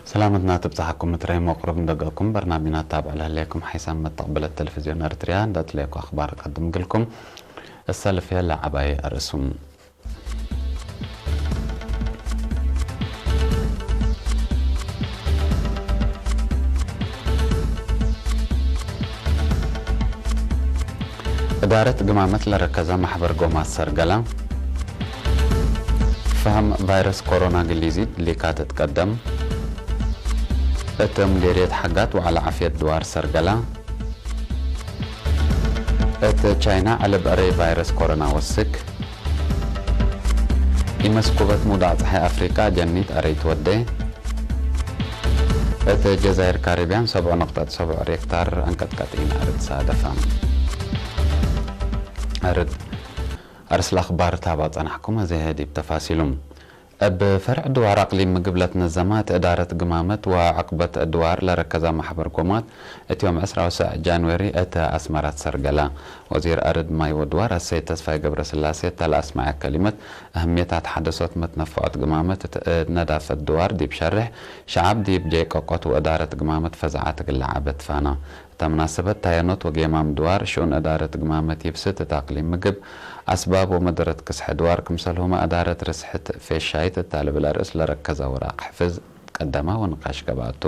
ሰላምትና ትብጻሓኩም ምትረይ መቕሩብ ንደገኩም በርናቢና ታብዕ ለህለየኩም ሓይሳም መተቕበለት ቴሌቪዝዮን ኤርትርያ እንዳትለየኩ ኣኽባር ቀድም ግልኩም እሰልፍ የለ ዓባይ ኣርእሱም። እዳረት ግማመት ለረከዛ ማሕበር ጎማት ሰርገላ። ፈህም ቫይረስ ኮሮና ግሊዚት ሊካ ትትቀደም። እተ ሙዴርየት ሓጋት ዋዕላ ዓፍየት ድዋር ሰርገላ። እተ ቻይና ዕለ ብዕረይ ቫይረስ ኮሮና ወስክ። ኢመስኩበት ሙዳዕ ጸሓይ ኣፍሪቃ ጀኒት ኣረይ ትወደ። እተ ጀዛይር ካሪብያን ሰብዑ ነቕጣት ሰብዑ ሬክታር ኣንቀጥቀጢ ናርድ ሳደፋ። ኣርድ ኣርስላ ኣኽባር ታባ ጸናሕኩም እዚ ዲብ ተፋሲሉ። እብ ፈርዕ ድዋር ኣቕሊም ምግብለት ነዘማ ትእዳረት ግማመት ወዕቅበት ድዋር ለረከዛ ማሕበር ጎማት እትዮም ዕስራ ወሰዕ ጃንዌሪ እተ ኣስመራት ሰርገላ። ወዚር ኣርድ ማይ ወድዋር ኣሰይ ተስፋይ ገብረስላሴ ተለኣስማያ ከሊመት ኣህሜታት ሓደሶት መትነፍዖት ግማመት እት ነዳፈት ድዋር ዲብ ሸርሕ ሸዓብ ዲብ ጀይቀቆት ወእዳረት ግማመት ፈዛዓት ግላዓ በትፋና። እታ ምናሰበት ታየኖት ወጌማም ድዋር ሽኡን እዳረት ግማመት ይብስት እታ ኣቅሊም ምግብ ኣስባብ ወመደረት ክስሐ ድዋር ክምሰልሁማ እዳረት ርስሕት ፌሻይት እታ ልብል ኣርእስ ለረከዛ ወራቅ ሕፍዝ ቀደማ ወንቃሽ ገባቱ።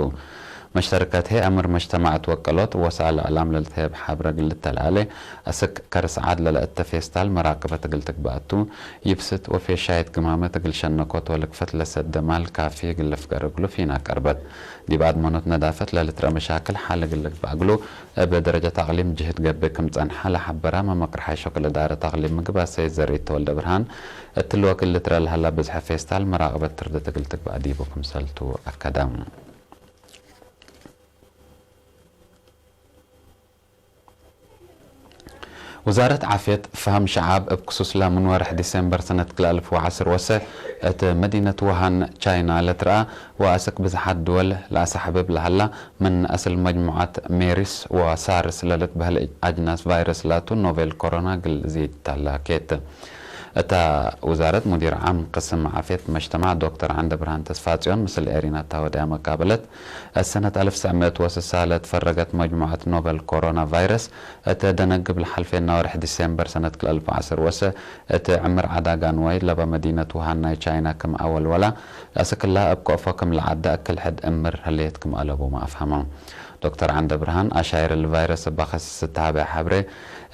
መሽተርከት ሄ ኣምር መጅተማዕት ወቀሎት ወሳል እዕላም ለልትሄብ ሓብረ ግልተልኣለ ኣስክ ከርስዓድ ለለእተ ፌስታል መራቅበት ግልትግባቱ ይብስት ወፌሻይት ግማመት እግል ሸነኮት ወልክፈት ለሰደ ማል ካፊ ግልፍ ገርግሉ ፊና ቀርበት። ዲብ ኣድመኖት ነዳፈት ለልትረ መሻክል ሓለ ግልግባእ እግሉ እብ ደረጃት ኣቅሊም ጅህድ ገብእ ክም ጸንሓ ለሓበራ መመቅርሓይ ሸክል እዳረት ኣቅሊም ምግብ ኣሰይድ ዘርኢት ተወልደ ብርሃን እትልወክል ልትረ ለሃላ ብዝሐ ፌስታል መራቅበት ትርድት እግል ትግባእ ዲቡ ክምሰልቱ ኣከደ። ውዛረት ዓፍየት ፈህም ሸዓብ እብ ክሱስላ ምን ወርሕ ዲሴምበር ሰነት ክልተ ኣልፍ ወዓስር ወሰ እት መዲነት ውሃን ቻይና ለትረኣ ወኣስክ ብዝሓት ድወል ለኣሳሕብብ ለሃላ ምን ኣስል መጅሙዓት ሜሪስ ወሳርስ ለልትበህል ኣጅናስ ቫይረስ ላቱ ኖቬል ኮሮና ግል ዚታላኬት። እታ ውዛረት ሙዲር ዓም ቅስም ዓፍየት መጅተማዕ ዶክተር ዓንደ ብርሃን ተስፋጽዮን ምስል ኤሪና ታወድያ መቃበለት። ሰነት ኣልፍ ትስዕ ምእት ወስሳ ለትፈረገት መጅሙዓት ኖቨል ኮሮና ቫይረስ እተ ደነግብ ለሓልፌና ወርሒ ዲሴምበር ሰነት ክልተ ኣልፍ ዓስር ወሰ እት ዕምር ዓዳጋ ንዋይ ለባ መዲነት ውሃን ናይ ቻይና ክም ኣወልወላ ኣስክላ እብ ከእፎ ክም ለዓዳ እክል ሕድ እምር ህልየት ክም ኣለቡማ ኣፍሃማ። ዶክተር ዓንደ ብርሃን ኣሻይር ልቫይረስ እባ ከሲስ እተሃበ ሓብሬ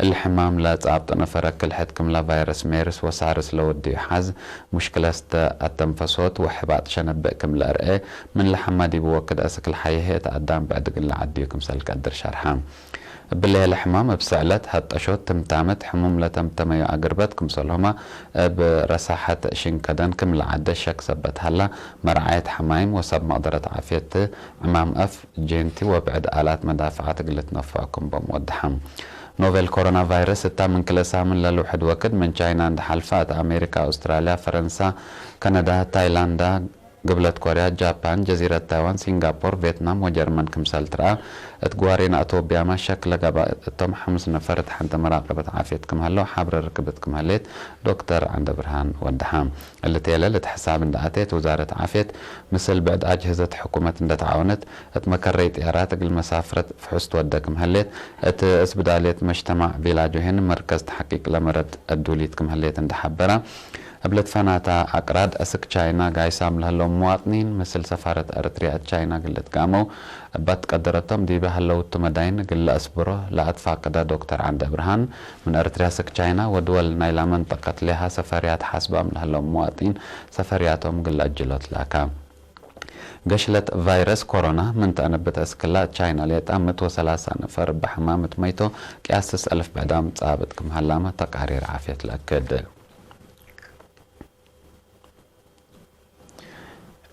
እሊ ሕማም ለጻብጥ ነፈረ ክል ሕድ ክም ለቫይረስ ሜርስ ወሳርስ ለወዲ ሓዝ ሙሽክለስተ ኣተንፈሶት ወሕባጥ ሸነብእ ክም ለእርኤ ምን ለሐማ ዲቡ ወክድ ኣስክል ሓየሄ እት ኣዳም ብዕድ ግለ ዓድዩ ክምሰል ቀድር ሸርሓ። እብለየ ለሕማም እብ ስዕለት፣ ሀጠሾት፣ ትምታመት፣ ሕሙም ለተምተመዩ ኣግርበት ክምሰልሁማ እብ ረሳሐት ሽንከደን ክም ለዓደ ሸክ ሰበት ሀላ፣ መርዓየት ሐማይም ወሰብ መቅደረት ዓፍየት ዕማም ኣፍ፣ ጄንቲ ወብዕድ ኣላት መዳፍዓት እግል ትነፍዖ ክም ቦም ወድሓም። ኖቬል ኮሮና ቫይረስ እታ ምን ክለ ሳምን ለልውሕድ ወክድ ምን ቻይና እንድሓልፋ እት ኣሜሪካ፣ ኣውስትራልያ፣ ፈረንሳ፣ ከነዳ፣ ታይላንዳ፣ ግብለት ኮርያ፣ ጃፓን፣ ጀዚረት ታይዋን፣ ሲንጋፖር፣ ቬትናም ወጀርመን ክምሰል ትረኣ። እት ግዋሬና ኣቶብያማ ሸክ ለጋባ እቶም ሓሙስ ነፈር እት ሓንተ መራቀበት ዓፍየት ክም ሀለው ሓብረ ርክብት ክም ሀሌት ዶክተር ዓንደብርሃን ወድሓ። እሊ ቴለል እት ሕሳብ እንዳ ኣቴት ውዛረት ዓፍየት ምስል ብዕድ ኣጅህዘት ሕኩመት እንደ ተዓወነት እት መከረይ ጥያራት እግል መሳፍረት ፍሑስ ትወደ ክም ሀሌት እት እስብዳሌት መጅተማዕ ቪላጆ ሄን መርከዝ ተሓቂቅ ለመረድ እዱሊት ክም ሀሌት እንደ ሓበራ። እብ ለትፈናታ ኣቅራድ ኣስክ ቻይና ጋይሳም ለህለው መዋጥኒን ምስል ሰፋረት ኤርትርያ እት ቻይና ግልት ጋመው እባት ቀደረቶም ዲበ ሀለውቱ መዳይን ግለ ኣስብሮ ለኣትፋቅደ ዶክተር ዓንደ ብርሃን ምን ኤርትርያ ኣስክ ቻይና ወድወል ናይላ መንጠቀት ሌሃ ሰፈርያት ሓስባም ለህለው መዋጥኒን ሰፈርያቶም ግለ ኣጅሎት ላካ። ገሽለት ቫይረስ ኮሮና ምን ተኣነብተ እስክላ ቻይና ሌጣ ምእት ወሰላሳ ነፈር ብሕማም እት መይቶ ቅያስስ ኣልፍ ብዕዳም ጻብጥ ክም ሀላመ ተቃሪር ዓፍየት ለእክድ።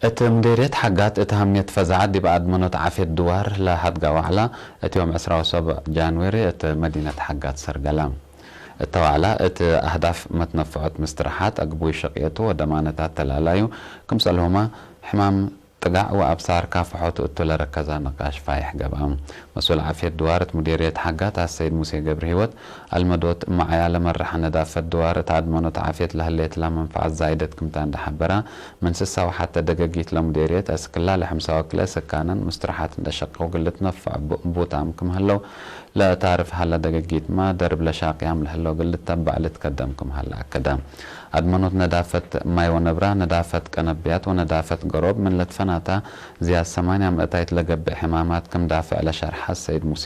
እት ምዴርየት ሓጋት እት ሃምየት ፈዛዓት ዲብ ኣድመኖት ዓፍየት ድዋር ለሃድጋ ዋዕላ እት ዮም ዕስራ ወሰቡዕ ጃንዌሪ እት መዲነት ሓጋት ሰርገላ። እተ ዋዕላ እት ኣህዳፍ መትነፍዖት ምስትርሓት ኣግቡይ ሸቅየቱ ወደማነታት ተላላዩ ክምሰልሁማ ሕማም ጥጋዕ ወኣብ ሳርካ ፈሖቱ እቱ ለረከዛ ነቃሽ ፋይሕ ገብኣ። መስኡል ዓፍየት ድዋር እት ሙዴርየት ሓጋት ኣሰይድ ሙሴ ገብረ ህይወት ኣልመዶት ማዕያ ለመራሕ ነዳፈት ድዋር እት ኣድመኖት ዓፍየት ለህሌትላ መንፈዓት ዛይደት ክምታ እንደሓበራ፣ ምን ስሳ ወሓተ ደገጊት ለሙዴርየት እስክላ ለሐምሳ ወክለ ስካነን ሙስትርሓት እንደሸቀው ግልት ነፍዕ ቡ-፣ ቡታም ክምህለው ለታርፍ ሃላ ደገጊት ማ ደርብ ለሻቅያም ለህለው ግልት ተባዕ ልትከደም ክምህላ ኣከዳ። ኣድመኖት ነዳፈት ማይ ወነብራ፣ ነዳፈት ቀነብያት ወነዳፈት ገሮብ ምን ለትፈናታ ዝያድ ሰማንያ ምእታይት ለገብእ ሕማማት ክም ዳፍዕ ለሸርሓ ሰይድ ሙሴ፣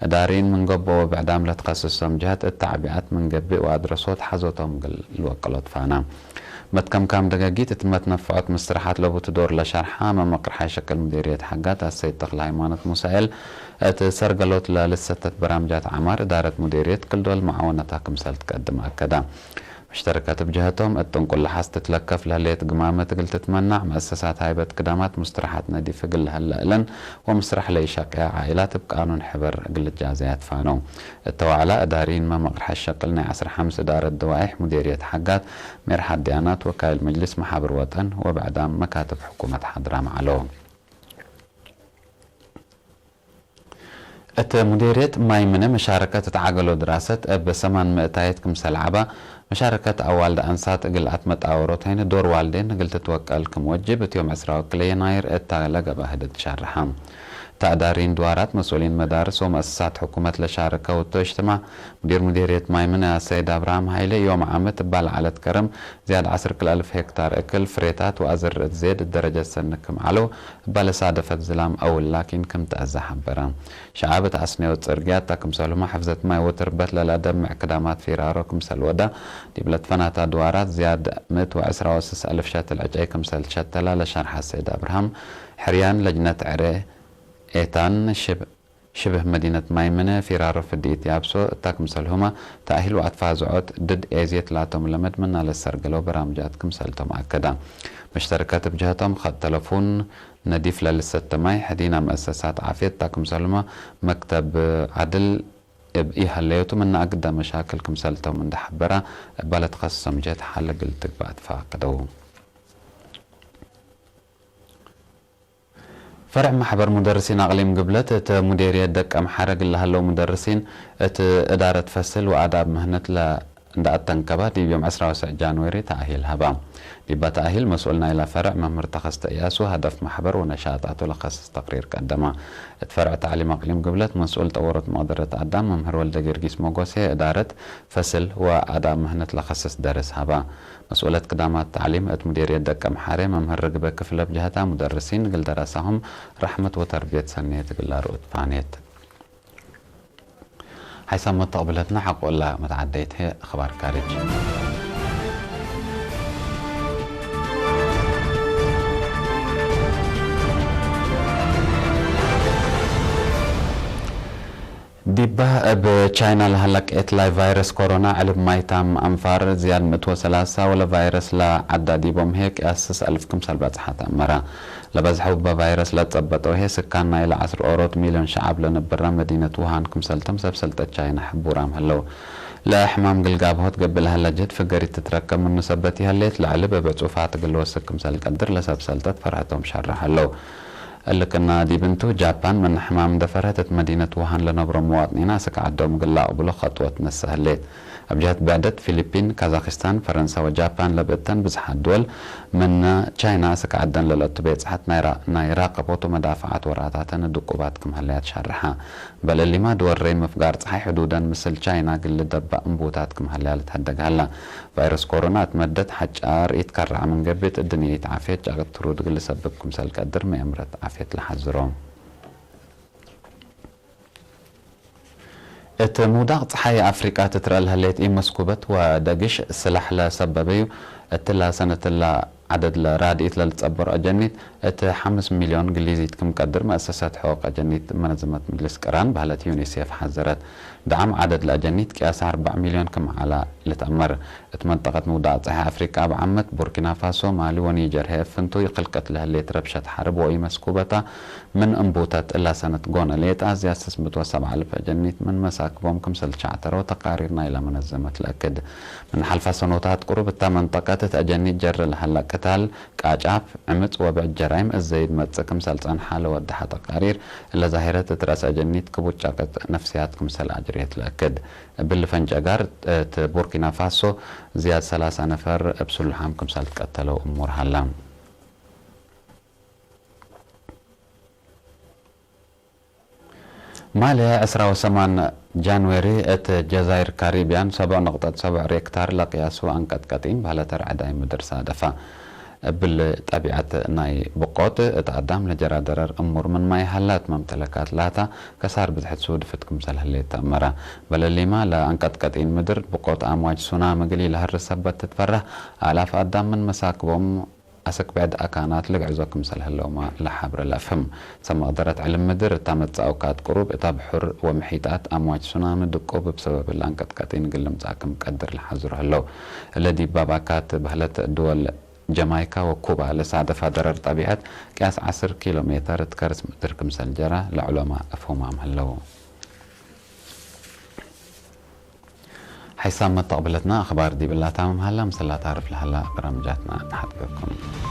እዳሪን ምን ገቦ ወብዕዳም ለትኸስሶም ጀህት እተዕቢኣት ምን ገብእ ወኣድረሶት ሓዞቶም ግል ልወቀሎት ፋና። መትከምካም ደገጊት እት መትነፍዖት ምስርሓት ለቡት ዶር ለሸርሓ መመቅርሓይ ሸቅል ሙዴርየት ሓጋት ኣሰይድ ተክለ ሃይማኖት ሙሳኤል፣ እት ሰርገሎት ለልሰተት በራምጃት ዓማር እዳረት ሙዴርየት ክልዶል መዓወነታ ክምሰል ትቀድም ኣከዳ። መሽተረከት ብጀህቶም እት ጥንቁል ለሓስ ትትለከፍ ለህሌት ግማመ ትግል ትትመናዕ መእሰሳት ሃይበት ክዳማት ሙስትራሓት ነዲፍ እግል ለሀለ እለን ወምስራሕ ለይሻቅያ ዓኢላት እብ ቃኑን ሕበር እግል ጃዘያት ፋነው። እተዋዕላ እዳሪን መመቅርሐ ሸቅል ናይ ዓስራ ሓምስ እዳረት ደዋይሕ ሙዴርየት ሓጋት ሜርሓት ዲያናት ወካይል መጅልስ መሓብር ወጠን ወብዕዳም መካትብ ሕኩመት ሓድራ መዓሎ። እት ሙዴርየት ማይ ምነ መሻረከት እት ዓገሎ ድራሰት እብ ሰማን ምእታየት ክምሰል ዓባ መሻረከት ኣዋልድ ኣንሳት እግል ኣትመጣወሮት ሀይነ ዶር ዋልዴን እግል ትትወቀል ክም ወጅብ እት ዮም ዕስራ ወክለ የናይር እታ ለገባ ህደት ሻርሓ። ተዕዳሪን ድዋራት መስኡሊን መዳርስ ወመእሰሳት ሕኩመት ለሻረከ ውቶ እጅትማዕ ሙዲር ሙዴርየት ማይ ምነ ኣሰይድ ኣብርሃም ሃይለ ዮም ዓመት እባ ለዓለት ከረም ዝያድ ዓስር ክልተ ኣልፍ ሄክታር እክል ፍሬታት ወኣዝርዕት ዜድ ደረጀት ሰኒ ክም ዓሎ እባ ለሳደፈት ዝላም ኣውል ላኪን ክም ተአዛ ሓበረ። ሸዓብ እት ኣስነዮ ጽርግያ እታ ክምሰልሁማ ሕፍዘት ማይ ወትርበት ለለአደምዕ ክዳማት ፊራሮ ክምሰል ወዳ፣ ዲብ ለትፈናታ ድዋራት ዝያድ ምእት ወዕስራ ወስስ አልፍ ሸትል ዕጨይ ክምሰል ትሸተላ ለሸርሐ ሰይድ አብርሃም፣ ሕርያን ለጅነት ዕረ ኤታን ሽብ-፣ ሽብህ መዲነት ማይ ምነ ፊራሮ ፍድኢት ያብሶ እታ ክምሰልሁማ ተኣሂል ወኣትፋዝዖት ድድ ኤዜት ላቶም ለመድመና ለሰርገለው በራምጃት ክምሰልቶም ኣከዳ። መሽተርከት ብጀህቶም ኸጥ ተለፉን ነዲፍ ለልሰተ ማይ ሕዲና መእሰሳት ዓፍየት እታ ክምሰልሁማ መክተብ ዓድል እብ ኢሀለዮቱ ምነ ኣግዳ መሻክል ክምሰልቶም እንደሐበራ እባ ለትኸስሶም ጀህት ሓለ ግል ትግባእ ትፋቅደው። ፈርዕ ማሕበር ሙደርሲን ኣቕሊም ግብለት እት ሙዴርየት ደቀምሓረ እግል ለሀለው ሙደርሲን እት እዳረት ፈስል ወኣዳብ ምህነት ለ-፣ እንዳ ኣተንከባ ዲብ ዮም ዕስራ ወስዕ ጃንዌሪ ተኣሂል ሀባ። ዲባ ተኣሂል መስኡል ናይላ ፈርዕ መምህር ተኸስተ እያሱ ሀደፍ ማሕበር ወነሻጣቱ ለኸስስ ተቅሪር ቀደማ። እት ፈርዕ ተዕሊም ኣቕሊም ግብለት መስኡል ጠወሮት መቕደረት ኣዳም መምህር ወልደ ጊዮርጊስ ሞጎሴ እዳረት ፈስል ወኣዳብ ምህነት ለኸስስ ደርስ ሀባ። መስኡለት ክዳማት ተዕሊም እት ሙዴርየት ደቀምሓረ መምህር ርግበ ክፍለ ብጀህታ ሙደርሲን እግል ደረሳሁም ራሕመት ወተርብየት ሰኔት እግል ላርኡት ፋኔት። ሓይሳም መተቕብለትና ሓቆላ መተዓደይት ሄ ኣኽባር ካርጅ። ዲባ እብ ቻይና ለሀላ ቅኤት ላይ ቫይረስ ኮሮና ዕልብ ማይታም ኣንፋር ዝያድ ምእት ወሰላሳ ወለ ቫይረስ ለዓዳ ዲቦም ሄ ቅያስስ ኣልፍ ክምሰል በጽሓት ኣመራ። ለበዝሐ ውበ ቫይረስ ለጸበጠው ሄ ስካን ናይለ ዐስር ኦሮት ሚልዮን ሸዓብ ለነብራ መዲነት ውሃን ክምሰልቶም ሰብ ሰልጠት ቻይና ሕቡራም ህለው። ለሕማም ግልጋብሆት ገብእ ለሀላ ጀህት ፍገሪት ትትረከብ ምኑ ሰበት ይሀሌት ለዕልብ እብ ዕጹፋት እግል ወስክ ክምሰል ቀድር ለሰብ ሰልጠት ፈርህቶም ሸርሕ ህለው። እልክና ዲብ እንቱ፣ ጃፓን ምን ሕማም እንደፈርሀት እት መዲነት ውሃን ለነብሮ መዋጥኒና እስክ ዓዶም እግል ለአቅብሎ ኸጥወት ነሰ ህሌት። እብ ጀህት ብዕደት፣ ፊሊፒን፣ ካዛኪስታን፣ ፈረንሳ ወጃፓን ለብእተን ብዝሓት ድወል ምን ቻይና እስክ ዓደን ለለቱ ቤጽሐት ናይ ራ-፣ ናይ ራቀቦት ወመዳፍዓት ወራታተን ድቁባት ክም ህለያ ትሸርሓ። በል እሊማ ድወል ሬም ምፍጋር ጸሓይ ሕዱደን ምስል ቻይና እግል ልደባእ እንቡታት ክም ህለያ ልትሐደግ ሀላ። ቫይረስ ኮሮና እት መደት ሓጫር ኢትከረዐ ምን ገብእ እት እድንየይት ዓፍየት ጫቅት ትሩድ እግል ልሰብብ ክምሰል ቀድር መእምረት ዓፍየት ለሓዝሮ። እት ምውዳቅ ጸሓይ ኣፍሪቃ ትትረአ ለህሌት ኢመስኩበት ወደግሽ ስላሕ ለሰበበዩ እትላ ሰነትላ ዐደድ ለራድኢት ለልትጸበሮ አጀኒት እት ሐምስ ሚልዮን ግሊዚት ክም ቀድር መእሰሰት ሕቁቅ አጀኒት መነዘመት ምጅልስ ቅራን በህለት ዩኒሴፍ ሓዘረት። دعم عدد ለአጀኒት ቅያስ አርባዕ ሚልዮን ክም ዓላ ልትአመር። እት መንጠቀት ምውዳቅ ፀሐይ አፍሪቃ አብ ዓመት ቡርኪና ፋሶ፣ ማሊ ወኒጀር ህየፍንቱ ይክልቀት ለህሌት ረብሸት ሐርብ ወኢመስኩበታ ምን እንቡተት እላ ሰነት ጎነ ሌጣ ዝያድ ሰስምት ወሰብዓ አልፍ አጀኒት ምን መሳክቦም ክምሰል ሸዕተረው ተቃሪር ናይላ መነዘመት ለእክድ። ምን ሐልፋ ሰኖታት ቁሩብ እታ መንጠቀት እት አጀኒት ጀረ ለሀላ ቅታል፣ ቃጫፍ፣ ዕምጽ ወብዕድ ጀራይም እዘይድ መጽእ ክምሰል ጸንሓ ለወደሐ ተቃሪር፣ እለ ዛሂረት እት ረአስ አጀኒት ክቡድ ጫቀት ነፍስያት ክምሰል አጅርየት ለእክድ። እብል ፈንጂ አጋር እት ቡርኪና ፋሶ ዝያድ ሰላሳ ነፈር እብ ስሉሓም ክምሰል ትቀተለው እሙር ሀላ። ማሌ ዕስራ ወሰማን ጃንዌሪ እት ጀዛይር ካሪብያን ሰብዕ ነቕጠት ሰብዕ ሬክታር ለቅያሱ አንቀጥቀጢን ባህለተ ርዕዳይ ምድር ሳደፋ። እብል ጠቢዐት ናይ ብቆት እት አዳም ለጀራ ደረር እሙር ምን ማይ ሀላ እት መምተለካት ላታ ከሳር ብዝሕት ሱድፍት ክምሰል ህሌት ተአመረ። በለሊማ ለአንቀጥቀጢን ምድር ብቆት አምዋጅ ሱናሚ እግል ኢለሀሪ ሰበት ትትፈረህ አላፍ አዳም ምን መሳክቦም አሰክ ብዕድ አካናት ልግዕዞ ክምሰል ህለውማ ለሓብረ ለአፍህም። ሰብ መቅደረት ዕልም ምድር እታ መትጻእውካት ቅሩብ እታ ብሑር ወምሒጣት አምዋጅ ሱናሚ ድቁብ እብ ሰበብ እለ አንቀጥቀጢን እግል ልምጻእ ክም ቀድር ለሓዝሩ ህለው። እለ ዲብ ባባካት በህለት ድወል ጀማይካ ወኩባ ለሳደፋ ደረር ጠቢዐት ቅያስ ዐስር ኪሎ ሜተር እት ከርስ ምድር ክምሰል ጀረ ለዑለማ አፍሁማም ህለው። ሓይሳብ መተቕብለትና ኣኽባር ዲብላ ታምም ሃላ፣ ምስላ ታርፍ ለሃላ በራምጃትና ንሓድገኩም።